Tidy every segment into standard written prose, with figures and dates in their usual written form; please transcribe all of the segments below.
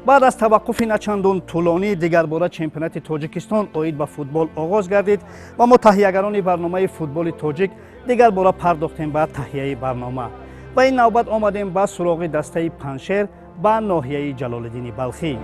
Баъд аз таваққуфи начандон тӯлонӣ дигарбора чемпионати Тоҷикистон оид ба футбол оғоз гардид ва мо таҳиягарони барномаи футболи тоҷик дигарбора пардохтем ба таҳияи барнома ва ин навбат омадем ба суроғи дастаи Панҷшер ба ноҳияи Ҷалолиддини Балхӣ.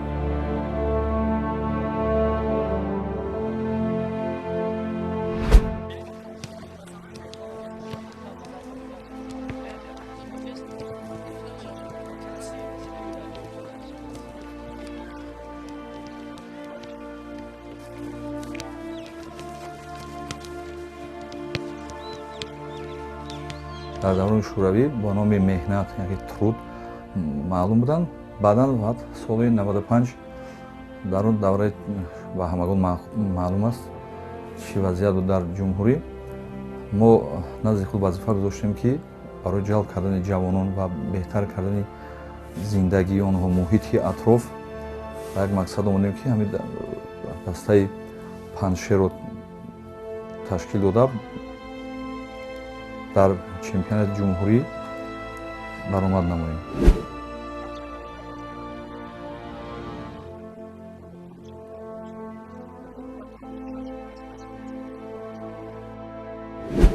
Дар даврони Шӯравӣ бо номи Меҳнат, яъне Труд маълум буданд. Баъдан соли 95 дар он давраи ба ҳамагон маълум аст, чӣ вазъият буд дар ҷумҳурӣ, мо назди худ вазифа гузоштем, ки барои ҷалб кардани ҷавонон ва беҳтар кардани зиндагии онҳо, муҳити атроф, ба як мақсад омадем, ки ҳамин дастаи Панҷшерро ташкил дода, дар чемпионати ҷумҳурӣ баромад намоем.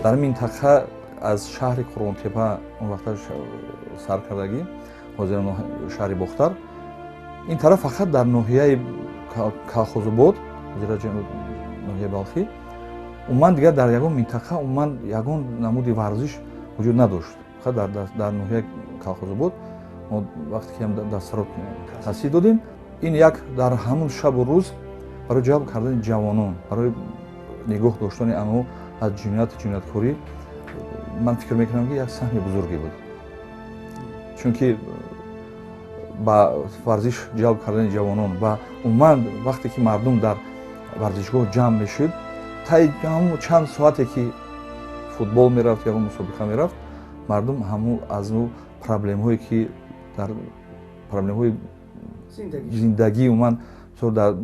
Дар минтақа аз шаҳри Қурғонтепа, он вақта саркардагӣ, ҳозир шаҳри Бохтар, ин тараф фақат дар ноҳияи Калхозобод, ноҳияи Балхӣ, умуман дигар дар ягон минтақа умуман ягон намуди варзиш вуҷуд надошт. Фақат дар ноҳияи Калхозобод мо вақте ки дастаро таъсис додем, ин як дар ҳамун шабу рӯз барои ҷалб кардани ҷавонон, барои нигоҳ доштани онҳо аз ҷинояту ҷинояткорӣ, ман фикр мекунам, ки як саҳми бузурге буд, чунки ба варзиш ҷалб кардани ҷавонон ва умуман вақте ки мардум дар варзишгоҳ ҷамъ мешуд, таи ҳамун чанд соате ки футбол мерафт, ягон мусобиқа мерафт, мардум ҳамун аз ӯ проблемҳое ки дар проблемҳои зиндагӣ умуман дар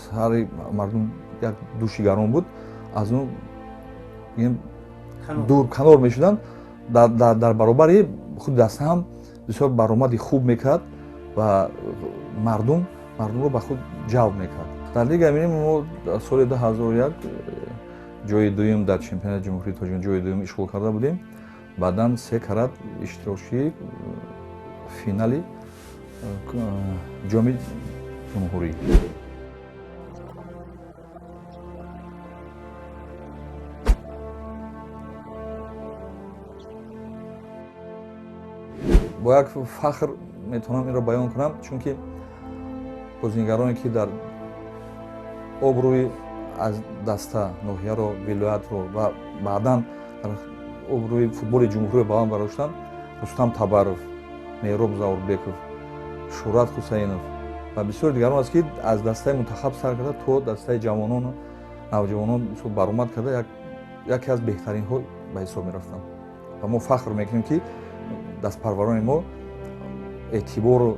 сари мардум як души гарон буд, аз ӯ дур канор мешуданд. Дар баробари худ даста ҳам бисёр баромади хуб мекард ва мардумро ба худ ҷалб мекард. Дар лигаи миллӣ мо соли 2001 ҷои дуюм дар чемпионати ҷумҳурии Тоҷикистон ҷои дуюм ишғол карда будем. Баъдан се карат иштирокчии финали ҷоми ҷумҳурӣ. Бо як фахр метавонам инро баён кунам, чунки бозигароне ки дар обрӯи аз даста ноҳияро, вилоятро ва баъдан дар обрӯи футболи ҷумҳуриро баланд бардоштанд, Рустам Табаров, Меҳроб Заурбеков, Шӯҳрат Ҳусайнов ва бисёри дигарон аст, ки аз дастаи мунтахаб сар карда то дастаи ҷавонону навҷавонон баромад карда, яке аз беҳтаринҳо ба ҳисоб мерафтанд. Ва мо фахр мекунем, ки дастпарварони мо эътибору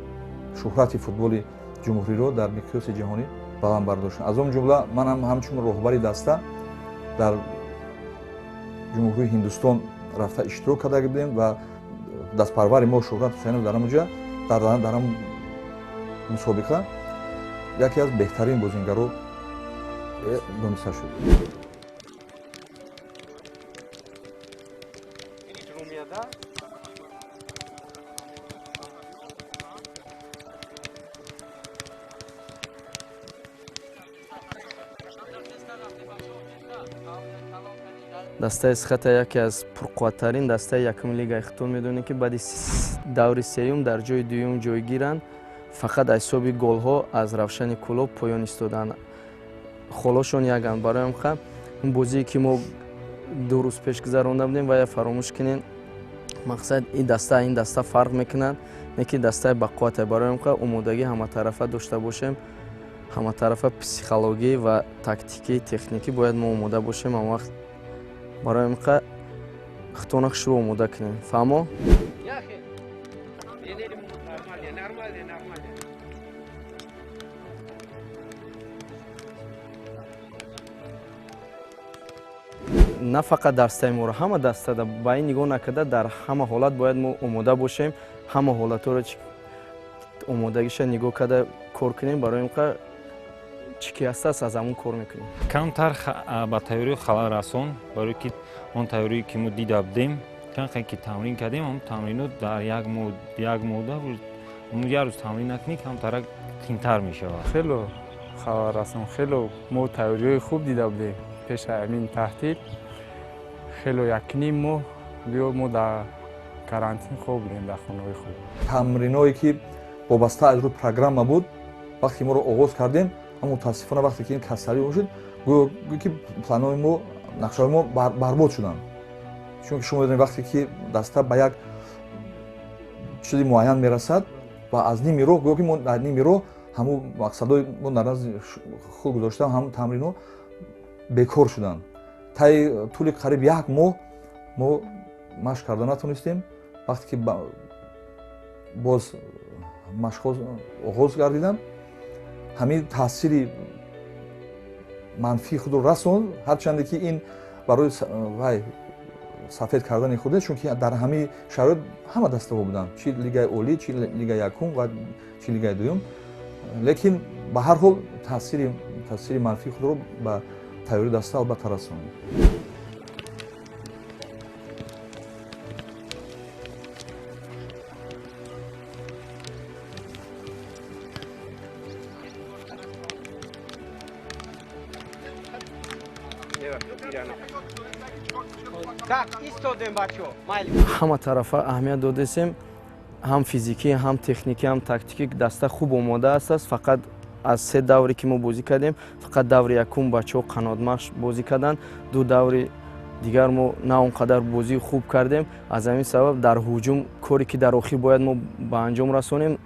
шӯҳрати футболи ҷумҳуриро дар миқёси ҷаҳонӣ баланд бардоштанд. Аз он ҷумла манам ҳамчун роҳбари даста дар ҷумҳурии Ҳиндустон рафта иштирок карда будем ва дастпарвари мо Шӯҳрат Ҳусайнов дар ҳамонҷа дар ҳам мусобиқа яке аз беҳтарин бозингаро дониста шуд. Дастаи Схата яке аз пурқувваттарин дастаи якуми лигаи хитон медонем, ки баъди даври сеюм дар ҷои дуюм ҷойгиранд, фақат аз ҳисоби голҳо аз Равшани Кӯлоб поён истоданд, холошон яганд. Барои ҳамқа ин бозие ки мо 2 рӯз пеш гузаронда будем, вая фаромӯш кунем, мақсад ин даста ин даста фарқ мекунад, не ки дастаи бақуввате. Барои ҳамқа омодагӣ ҳаматарафа дошта бошем, ҳаматарафа психологӣ ва тактикӣ, техникӣ бояд мо омода бошем. Он вақт барои ҳамқа хитона хушрӯ омода кунем. Фаҳмо? На фақат дастаи моро, ҳама дастада ба ин нигоҳ накарда, дар ҳама ҳолат бояд мо омода бошем, ҳама ҳолатҳоро омодагиша нигоҳ карда кор кунем, барои ин қа чӣ ки ҳастааст, аз ҳамун кор мекунем. Камтар ба тайёрӣ халал расон, барое ки он тайёрие ки мо дида будем, чанд ки тамрин кардем, ҳамн тамрино дар як моҳ як рӯз тамрин накунӣ, камтарак қинтар мешавад. Хело халал расон, хело мо тайёриҳои хуб дида будем пеш аз ҳамин таҳтил. Хело якним моҳ биё мо дар карантин хоб будем дар хонаҳои худ. Тамриное ки вобаста аз рӯи программа буд, вақте моро оғоз кардем, аммо мутаассифона вақте ки ин касалӣ шуд, гӯё ки планҳои мо, нақшаҳои мо барбод шуданд. Чунки шумо медонед, вақте ки даста ба як чизи муайян мерасад ва аз ними роҳ, гӯё ки мо дар ними роҳ ҳамун мақсадҳои мо дар назди худ гузоштаам, ҳамун тамринҳо бекор шуданд. Таи тӯли қариб як моҳ мо машқ карда натонистем. Вақте ки боз машқҳо оғоз гардиданд, ҳамин таъсири манфии худро расонд, ҳарчанде ки ин барои вай сафед кардани худ нест, чунки дар ҳамин шароит ҳама дастаҳо буданд, чи лигаи олӣ, чи лигаи якум ва чи лигаи дуюм. Лекин ба ҳар ҳол таъсири манфии худро ба тайёрии даста албатта расонд. Ҳама тарафа аҳамият додесем, ҳам физикӣ, ҳам техникӣ, ҳам тактикӣ даста хуб омода астааст. Фақат аз се давре ки мо бозӣ кардем, фақат даври якум бачаҳо қанотмашқ бозӣ карданд, ду даври дигар мо на он қадар бозии хуб кардем. Аз ҳамин сабаб дар ҳуҷум коре ки дар охир бояд мо ба анҷом расонем,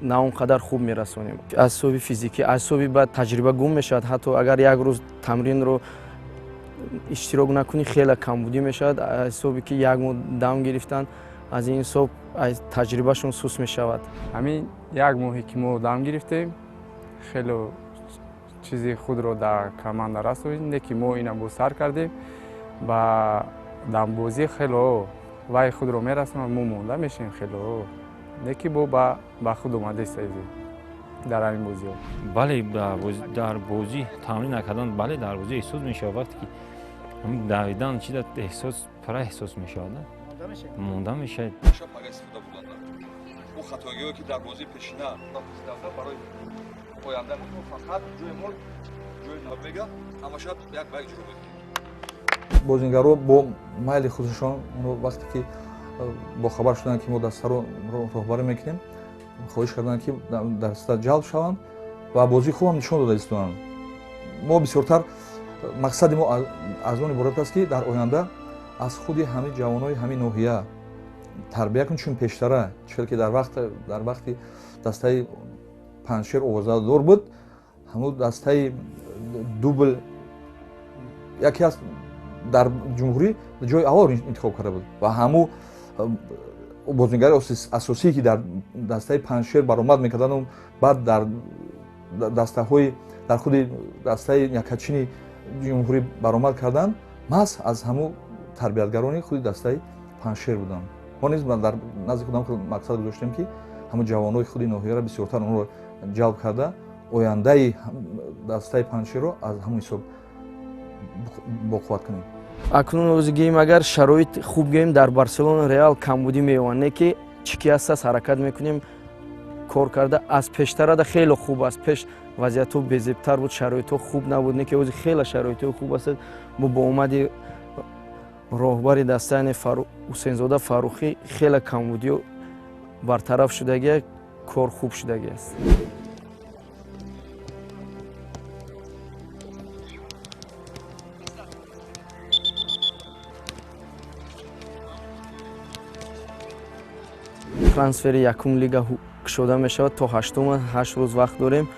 на он қадар хуб мерасонем. Аз ҳисоби физикӣ, аз ҳисоби баъд таҷриба гум мешавад. Ҳатто агар як рӯз тамринро иштирок накунӣ, хеле камбудӣ мешавад. Аз ҳисоби ки як моҳ дам гирифтан, аз ин ҳисоб таҷрибашон сус мешавад. Ҳамин як моҳе ки мо дам гирифтем, хеле чизи худро дар команда расонидем, ки мо ина боз сар кардем ба дамбозӣ, хеле вай худро мерасонад, мо монда мешавем хеле, не ки бо ба худ омадастем дар ҳамин бозиҳо. Бале, дар бозӣ тамрин накардан, бале, дар бозӣ эҳсос мешавад. Вақте ки давидан чида эҳсос, пара эҳсос мешавад, монда мешавад. Ӯ хатогиҳое ки дар бозии пешина барои оянда фақат ҷои мо ҷои мега ҳамаша як ба як ҷуро мекунем. Бозингаро бо майли худашон вақте ки бохабар шуданд ки мо дастаро роҳбарӣ мекунем, хоҳиш карданд ки даста ҷалб шаванд ва бозии хубам нишон дода истоданд. Мо бисёртар мақсади мо аз он иборат аст ки дар оянда аз худи ҳамин ҷавонои ҳамин ноҳия тарбия кунем, чун пештара чӣ ки дар вақти дастаи Панҷшер овозадор буд, ҳамун дастаи дубл яке аст дар ҷумҳурӣ ҷои аввалро интихоб карда буд ва ҳамун бозингари асосие ки дар дастаи Панҷшер баромад мекарданду баъд дар дастаҳои дар худи дастаи якачини ҷумҳурӣ баромад карданд, маҳз аз ҳамун тарбиятгарони худи дастаи Панҷшер буданд. Мо низ дар назди худам мақсад гузоштем ки ҳамун ҷавонои худи ноҳияро бисёртар онро ҷалб карда ояндаи дастаи Панҷшерро аз ҳамун ҳисоб боқувват кунем. Акнун ӯзи гӯем, агар шароит хуб гӯем, дар Барселона Реал камбудӣ меёванд, не ки чӣ ки ҳастааст ҳаракат мекунем кор карда. Аз пештарада хеле хуб аст. Пеш вазъиятҳо безебтар буд, шароитҳо хуб набуд, не ки ҳозир хеле шароитҳои хуб аст. Мо бо омади роҳбари даста, яъне Ҳусейнзода Фаррухӣ, хеле камбудиҳо бартараф шудагия, кор хуб шудагӣ аст. Трансфери якум лига кушода мешавад то ҳаштум, 8 рӯз вақт дорем.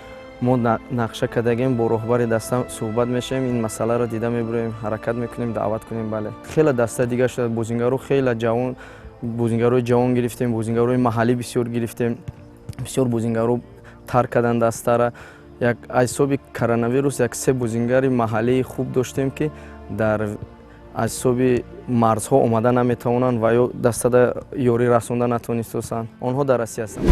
Мо нақша кардагем, бо роҳбари даста суҳбат мешавем, ин масъаларо дида мебурем, ҳаракат мекунем, даъват кунем. Бале, хеле даста дигар шуда, бозингаро хеле ҷавон, бозингарои ҷавон гирифтем, бозингарои маҳаллӣ бисёр гирифтем, бисёр бозингаро тарк карданд дастара. Як аз ҳисоби коронавирус як се бозингари маҳаллии хуб доштем ки дар аз ҳисоби марзҳо омада наметавонанд ва ё дастада ёрӣ расонда натонистосанд. Онҳо дар Россия ҳастанд.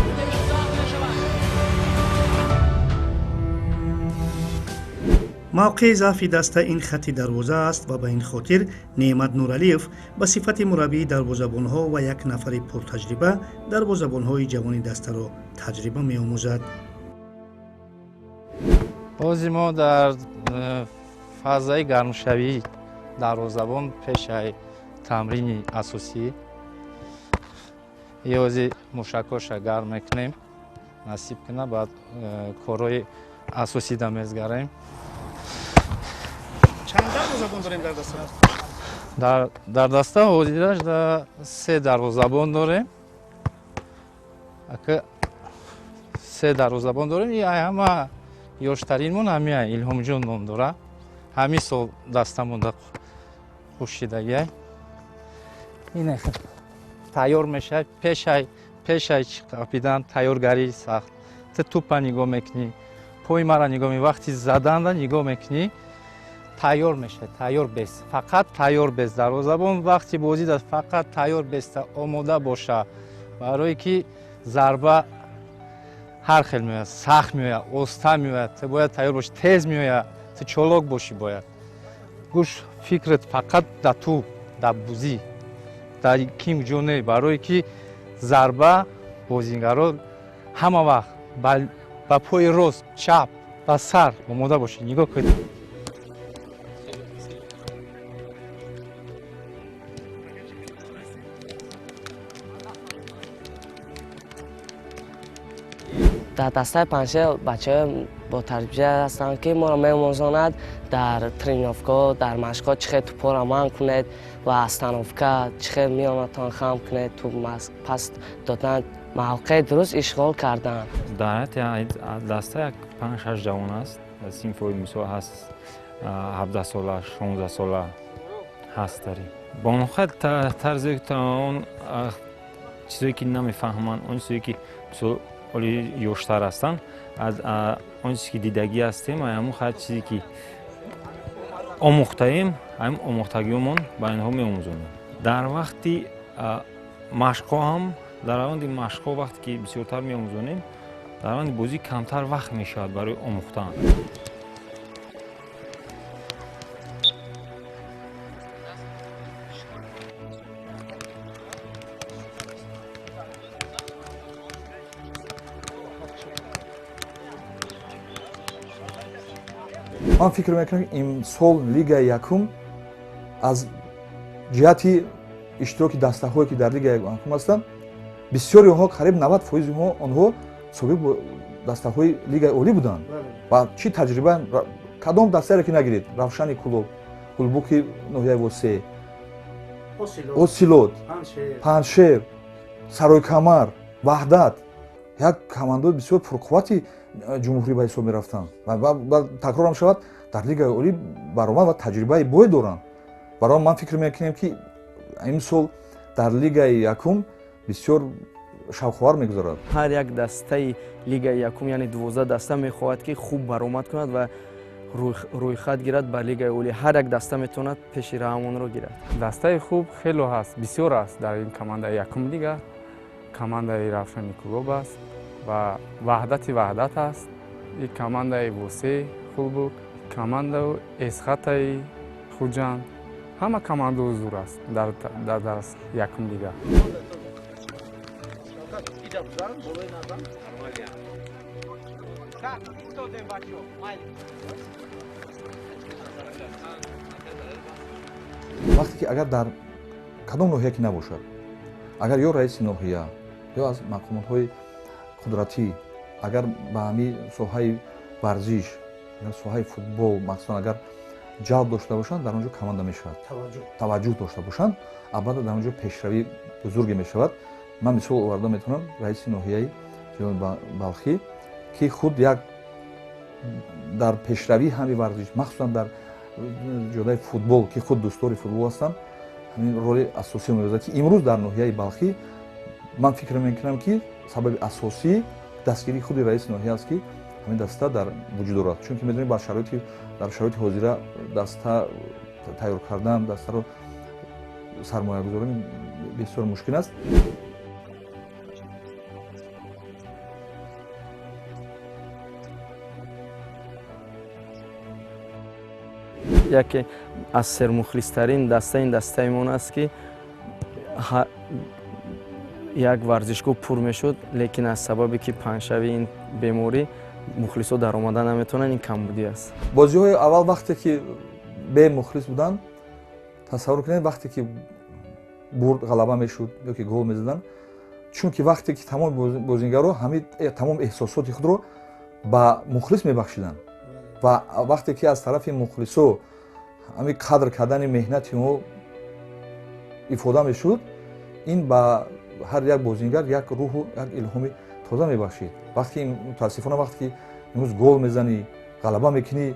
Мавқеи заъфи даста ин хатти дарвоза аст ва ба ин хотир Неъмат Нуралиев ба сифати мураббии дарвозабонҳо ва як нафари пуртаҷриба дарвозабонҳои ҷавони дастаро таҷриба меомӯзад. Ҳозир мо дар фазаи гармшавии дарвозабон пешаи тамрини асосӣ ҳозир мушакҳоша гарм мекунем, насиб кунад, баъд корҳои асосида мезгарем. Чанд дарвозабон дорем дар даста? Дар даста ҳозираш се дарвозабон дорем. Се дарвозабон дорем. Ҳама ёштаринмон ҳамия Илҳомҷон ном дора. Ҳамин сол дастамонда хушшидагиай. Ин тайёр мешавад, пешай чиқапидан тайёргарии сахт. Ту тупа нигоҳ мекунӣ, пои мара нигоҳ мекунӣ, вақти заданда нигоҳ мекунӣ, тайёр мешавад, тайёр бес, фақат тайёр бес. Дарвозабон вақти бозида фақат тайёр беста, омода боша, барое ки зарба ҳар хел меояд, сахт меояд, оста меояд, ту бояд тайёр бошӣ, тез меояд, ту чолок бошӣ бояд. Гӯш фикрат фақат да туп, да бузӣ, дар ким ҷо не, барое ки зарба бозингаро ҳама вақт ба пои рост, чап, ба сар омода бошӣ. Нигоҳ кунед. Дар дастаи Панҷшер бачаҳои бо тарбия ҳастанд, ки моро меомӯзонад дар тренировкаҳо, дар машқҳо чӣ хел тӯпҳоро манъ кунед ва остановка чӣ хел меомадтон хам кунед, тӯп пас додан, мавқеи дуруст ишғол кардан. Дар ҳайати даста як 5-6 ҷавон аст. Синфҳои мисол ҳаст 17 сола, 16 сола ҳаст дари. Бо онҳо тарзе он чизое ки намефаҳманд, он чизое ки мисол оли ёштар ҳастанд, аз он чизе ки дидагӣ ҳастем, ҳамон ҳар чизе ки омӯхтаем, ҳамин омӯхтагиҳомон ба инҳо меомӯзонем. Дар вақти машқҳо ҳам, дар раванди машқҳо вақте ки бисёртар меомӯзонем, дар раванди бозӣ камтар вақт мешавад барои омӯхтан. Ман фикр мекунам, имсол лигаи якум аз ҷиҳати иштироки дастаҳое ки дар лигаи якум ҳастанд, бисёри онҳо, қариб 90% онҳо собиқ дастаҳои лигаи олӣ буданд. Ва чӣ таҷриба, кадом дастаеро ки нагиред, Равшани Кулоб, Кулбуки ноҳияи Восе, Осилот, Панҷшер, Саройкамар, Ваҳдат, як командаи бисёр пурқуввати ҷумҳурӣ ба ҳисоб мерафтанд. Ва такрорам шавад, дар лигаи олӣ баромад ва таҷрибаи бой доранд. Барои ман фикр мекунем, ки имсол дар лигаи якум бисёр шавқовар мегузарад. Ҳар як дастаи лигаи якум, яъне 12 даста мехоҳад, ки хуб баромад кунад ва рӯйхат гирад ба лигаи олӣ. Ҳар як даста метавонад пеши раҳамонро гирад. Дастаи хуб хело ҳаст, бисёр аст дар ин командаи якум лига. Командаи Равшани Кулоб аст ва Ваҳдати Ваҳдат аст, и командаи Восе Хулбук, командаю Эсхатаи Хуҷанд. Ҳама командао зур аст дар якум лига. Вақте ки агар дар кадом ноҳия ки набошад, агар ё раиси ноҳия ё аз мақомотҳои қудратӣ агар ба ҳамин соҳаи варзиш, соҳаи футбол махсусан агар ҷалб дошта бошанд, дар он ҷо команда мешавад, таваҷҷӯҳ дошта бошанд, албатта дар он ҷо пешравии бузурге мешавад. Ман мисол оварда метавонам раиси ноҳияи Балхӣ, ки худ як дар пешравии ҳамин варзиш, махсусан дар ҷодаи футбол, ки худ дӯстдори футбол ҳастанд, ҳамин роли асосиро мебозад, ки имрӯз дар ноҳияи Балхӣ ман фикр мекунам, ки сабаби асосии дастгирии худи раиси ноҳия аст, ки ҳамин даста дар вуҷуд дорад. Чунки медонем, дар шароити ҳозира даста тайёр кардан, дастаро сармоягузорӣ бисёр мушкил аст. Яке аз сермухлистарин даста ин дастаимон аст, ки як варзишгоҳ пур мешуд, лекин аз сабабе ки паҳншавии ин беморӣ мухлисо даромада наметавонанд, ин камбудӣ аст. Бозиҳои аввал вақте ки бемухлис буданд, тасаввур кунед, вақте ки бурд, ғалаба мешуд ё ки гол мезаданд, чунки вақте ки тамоми бозингаро ҳамин тамом эҳсосоти худро ба мухлис мебахшиданд ва вақте ки аз тарафи мухлисо ҳамин қадр кардани меҳнати онҳо ифода мешуд, ин ба ҳар як бозингар як рӯҳу як илҳоми тоза мебахшид. Вақте мутаассифона вақте ки имрӯз гол мезанӣ, ғалаба мекунӣ,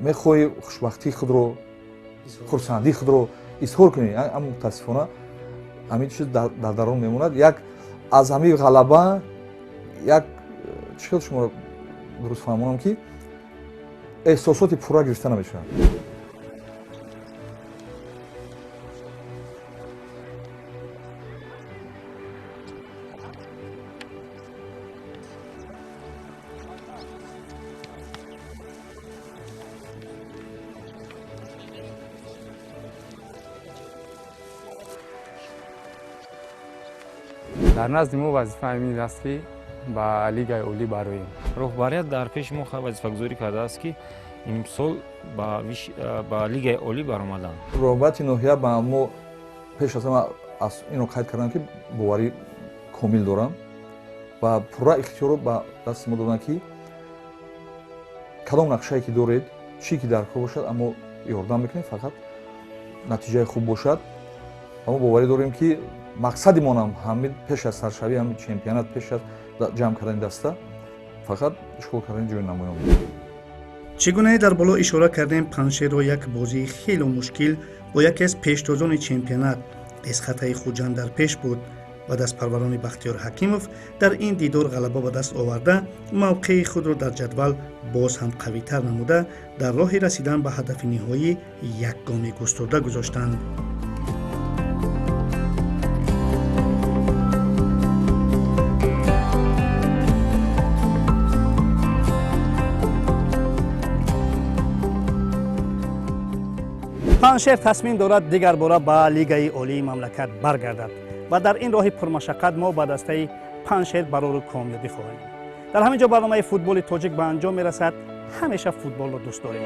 мехоҳӣ хушбахтии худро, хурсандии худро изҳор кунӣ, аммо мутаассифона ҳамин чиз дар дарун мемонад. Як аз ҳамин ғалаба як чӣ хел шуморо дуруст фаҳмонам, ки эҳсосоти пурра гирифта намешавад. Дар назди мо вазифа ҳамин аст, ки ба лигаи олӣ бароем. Роҳбарият дар пеши мо вазифагузорӣ кардааст, ки имсол ба лигаи олӣ баромаданд. Роҳбарияти ноҳия ба мо пеш аз ҳама инро қайд карданд, ки боварӣ комил дорам ва пурра ихтиёрро ба дасти мо доданд, ки кадом нақшае ки доред, чӣ ки дар кор бошад, аммо ёрдам мекунем, фақат натиҷаи хуб бошад. Ва мо боварӣ дорем, ки мақсади монам ҳамин пеш аз саршавии ҳамин чемпионат, пеш аз ҷамъ кардани даста, фақат ишғол кардани ҷои намоён. Чӣ гунае дар боло ишора кардем, Панҷшерро як бозии хело мушкил бо яке аз пештозони чемпионат Эсхатаи Хуҷанд дар пеш буд ва дастпарварони Бахтиёр Ҳакимов дар ин дидор ғалаба ба даст оварда, мавқеи худро дар ҷадвал боз ҳам қавитар намуда, дар роҳи расидан ба ҳадафи ниҳоӣ як гоми густурда гузоштанд. Панҷшер тасмим дорад дигарбора ба лигаи олии мамлакат баргардад ва дар ин роҳи пурмашаққат мо ба дастаи Панҷшер барору комёбӣ хоҳем. Дар ҳамин ҷо барномаи футболи тоҷик ба анҷом мерасад. Ҳамеша футболро дӯст дорем.